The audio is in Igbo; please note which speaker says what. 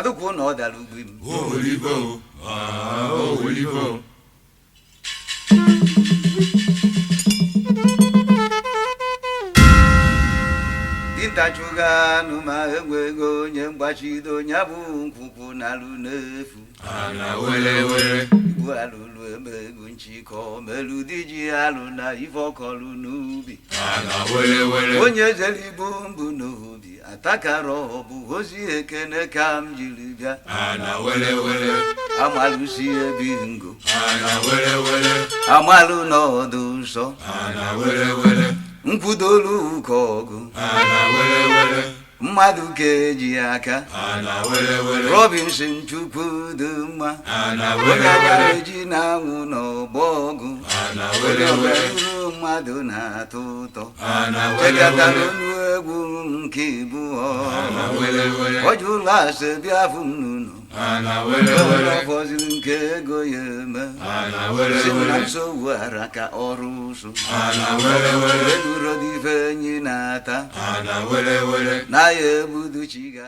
Speaker 1: Ọdụkwu na ọ dara ugbu m.
Speaker 2: O nwere ife o. Ah, o nwere ife o.
Speaker 1: Dinta chụga anụ ma enweghị onye mgbachido ya bụ nkwụkwụ na-alụ n'efu.
Speaker 2: Ana were were.
Speaker 1: Igbu alụlụ emegu nchịkọ melu di ji alụ na ife ọkọlụ n'ubi.
Speaker 2: Ana were were.
Speaker 1: Onye zere igbu mbụ n'obi atakara ọ bụ ozi ekene ka m jiri bịa.
Speaker 2: Ana were were.
Speaker 1: Amalụsi ebi ngo.
Speaker 2: Ana were were.
Speaker 1: Amalụ n'ọdụ nsọ.
Speaker 2: Ana were were.
Speaker 1: Nkwudolu ụkọ ọgụ.
Speaker 2: Ana were were.
Speaker 1: Mmadụ ka eji aka.
Speaker 2: Ana were were.
Speaker 1: Robinson Chukwu dị mma.
Speaker 2: Ana
Speaker 1: Onye
Speaker 2: were
Speaker 1: ọbara
Speaker 2: were.
Speaker 1: ji na-anwụ n'ọgbọ ọgụ.
Speaker 2: Ana
Speaker 1: Onye
Speaker 2: were
Speaker 1: ọbara
Speaker 2: were.
Speaker 1: uru mmadụ na-atọ ụtọ.
Speaker 2: Ana were
Speaker 1: Chekatara
Speaker 2: were.
Speaker 1: ọnụ egwu nke ịbụọ.
Speaker 2: Ana were were.
Speaker 1: Ọjụla ase bịa fụ m n'ụlọ.
Speaker 2: Ana were were.
Speaker 1: Ọfọziri nke ego ya eme.
Speaker 2: Ana were
Speaker 1: Si m na
Speaker 2: were.
Speaker 1: nsogbu ara ka ọrụ ụsụ.
Speaker 2: Ana were were.
Speaker 1: Eluro dị ife enyi na-ata.
Speaker 2: Ana were were.
Speaker 1: Na ya egbudu chi ga.